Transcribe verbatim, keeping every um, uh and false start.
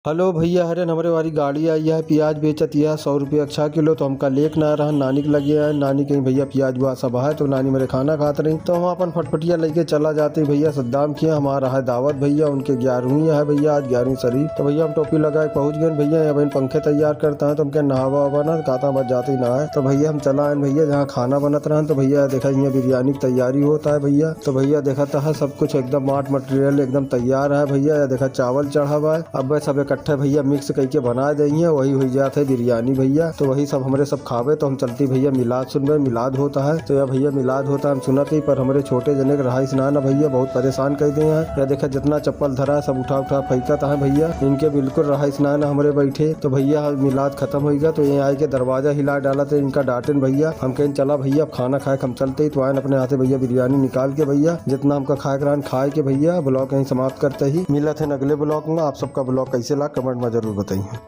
हेलो भइया, हरेन हमरे वारी गाड़ी आई है, पियाज बेचत यह सौ रुपया अच्छा किलो, तो हमका लेक ना रहन, नानी के लगे आए, नानी कहीं भइया पियाज हुआ सब है, तो नानी मेरे खाना खात रही, तो हम अपन फटफटिया लेके चला जाते भइया सद्दाम किया, हमारा है दावत भइया, उनके ग्यारहवीं है भइया, आज ग्यारहवीं शरीफ, तो भइया हम टोपी लगाए पहुँच गए भइया, अब इन पंखे तैयार करता है, तो हमके नहावा वावा ना, कहता बस जाते ही नहाए, तो भइया हम चला आए भइया, जहाँ खाना बनत रहन, तो भइया देखा यहाँ बिरयानी की तैयारी होता है भइया, तो भइया देखा था सब कुछ एकदम माट मटेरियल एकदम तैयार है भइया, या देखा चावल चढ़ा हुआ है, अब वह सब इकट्ठे भइया मिक्स करके बना देंगे, वही हुई जात है बिरयानी भइया। तो वही सब हमरे सब खावे, तो हम चलती भइया मिलाद सुनबे, मिलाद होता है। तो या भइया मिलाद होता है, हम सुनत ही, पर हमरे छोटे जने के रहाइश ना ना भइया, बहुत परेशान कर दे हैं। या देखा जितना चप्पल धरा है, सब उठा उठा फेंकत है भइया, इनके बिल्कुल रहाइश ना ना हमरे बैठे। तो भइया मिलाद खत्म होइगा, तो ये आए के दरवाजा हिला डालत है, इनका डांटेन भइया। हम कहें चला भइया अब खाना खाए के हम चलते ही, तो आयन अपने हाथे भइया बिरयानी निकाल के भइया, जितना हमका खाए के रहन खाए के भइया, ब्लॉग यहीं समाप्त करते ही। मिलत है अगले ब्लॉग में, आप सबका ब्लॉग कैसे ला कमेंट में जरूर बताइए।